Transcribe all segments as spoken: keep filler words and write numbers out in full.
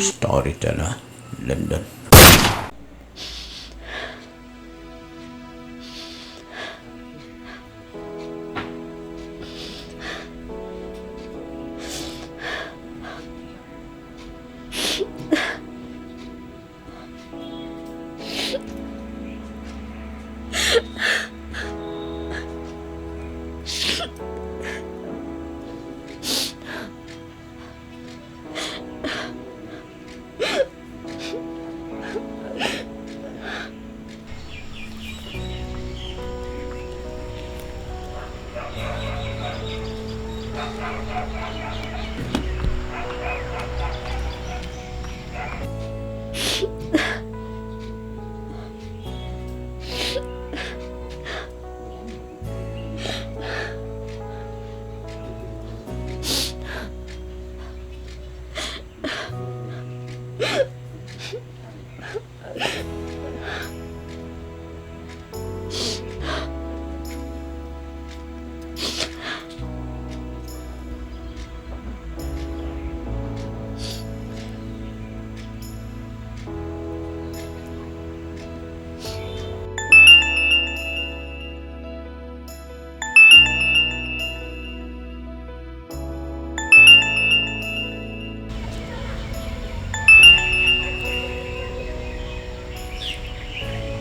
Storyteller, London.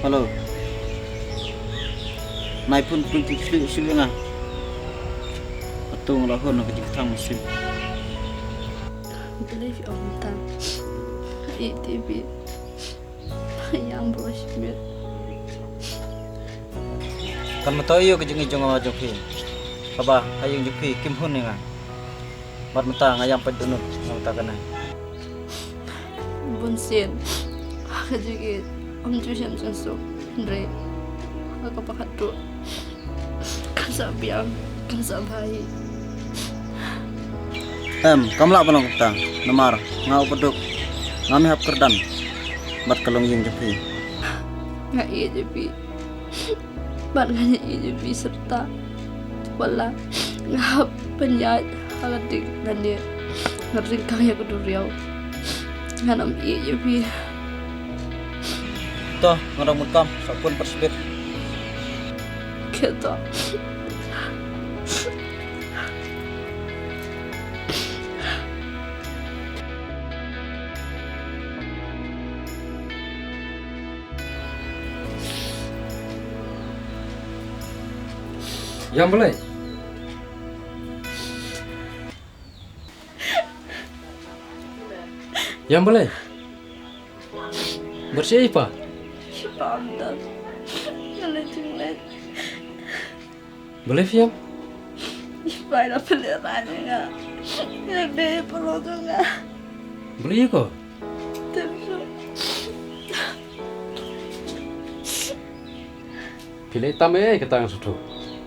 Hello. Nai phone pun ti shu shu nga. Atung la hon ka jingthang musim. Believe you on time. It be. Yang bro shimir. Kan mata iyo ka jingïeit jong nga jong phi. Kaba ha ïing jong phi kim hun ïa nga. Bad mynta nga ïam pat dohnud na bynta kane. Bun sien ha ka jingïeit ym ju shem jingsuk, hynrei ha kaba khatduh kan sa biang, kan sa bha hi. Em, kam lah ban long kumta, namar nga uba duk, ngam ïahap kyrdan bad ka longïing jong phi. Nga ïeit ïa phi. Bad ngan ïeit ïa phi syrta. Wat la nga hap pynïaid ha la ding lane nga ring kang ïa ka duriaw, ngan ym ïeit ïa phi. To, nga dang mut kam, sa pun pat shibit. Kheto. Ïam balei? Ïam balei? Bad shaei i pa? I pa ym don. Nga leit jingleit. Balei phi ïam? I pa i la pynlehrain ïa nga. I la dei paralok jong nga. Balei ïa ko? Tip shuh. Phi leh tam ei kata nga sngewthuh.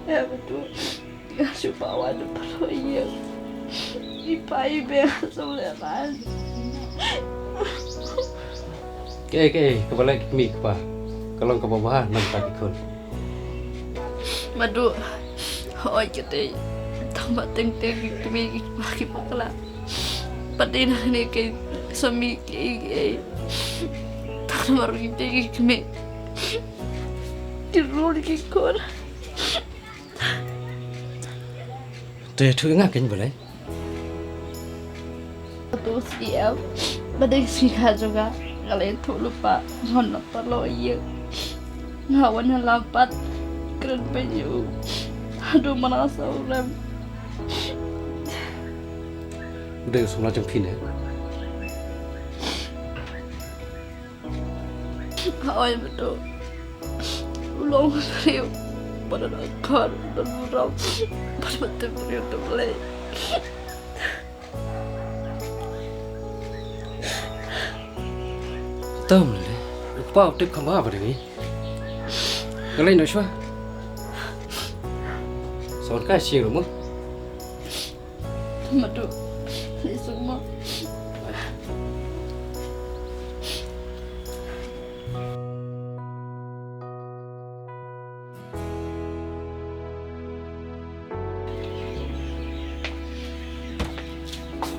Ïa, betul. Nga shu bawa da paralok ïa. I pa i ba nga sngewlehrain. Kaei kaei kaba leh ki kmie ki kpa ka long kaba bha na ka bynta ki khun. Madu, hooid ka dei tang ba teng teng ki kmie ki kpa ki bakla. Pat dei na kane ka sami kiei kiei. Tang namar ki dei ki kmie ki rul ki khun. Te ïathuh ïa nga keiñ balei? Atu C M ba dei sngi kha jong nga, nga la ïathuh lypa, nga wan na paralok ïing. Nga wan ïalam pat, kren beiñ ïa u. Haduh mynta nga saw rem. U dei u samla jong phi ne? Hooid Madu. U long u briew ba don akor, u don burom bad ba tip briew tip Blei. Tam lei u kpa u tip kham bha ba dei ngi. Nga leit noh shuwa. Sa wan kai shisien ruh mo. Madu, leit suk mo.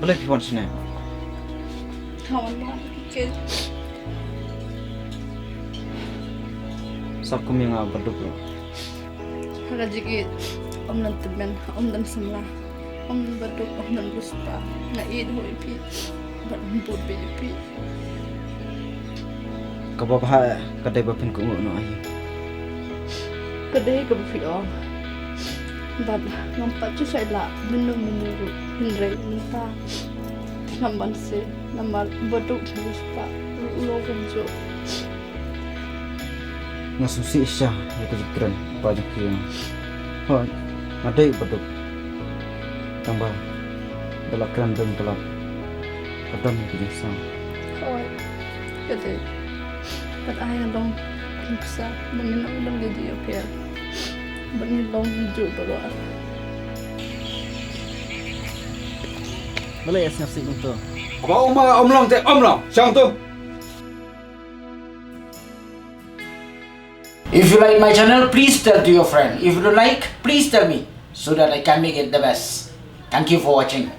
Balei phi wan shane? Kawan ba ke. Sa kum ïa nga Baduk ruh. Ka jingïeit ym don tymmen, ym don samla, ym don Baduk, ym don riewspah. Nga ïeit ïa phi bad nga bud ïa phi. Kaba bha ka dei ba phin kohnguh noh aïu. Ka dei kaba phi ong. Bad ngam pat shu shai lah mynno mynno ruh, hynrei mynta te ngam banse namar Baduk, riewspah ruh u long kumjuh. Nga sngewsih shisha ïa ka jingkren u kpa jong phi ïa nga. Hooid, nga dei u Baduk. Tangba da la kren bym palat, ka don ïa ka jingsngew. Hooid, ka dei. Bad ai nga long nuksa ba ngin ym long jingïapher. Bad ngin long kumjuh baroh. Balei ïa sngewsih kumto? Haba u ma ym long te ym long. Shong tu. If you like my channel, please tell to your friend. If you don't like, please tell me so that I can make it the best. Thank you for watching.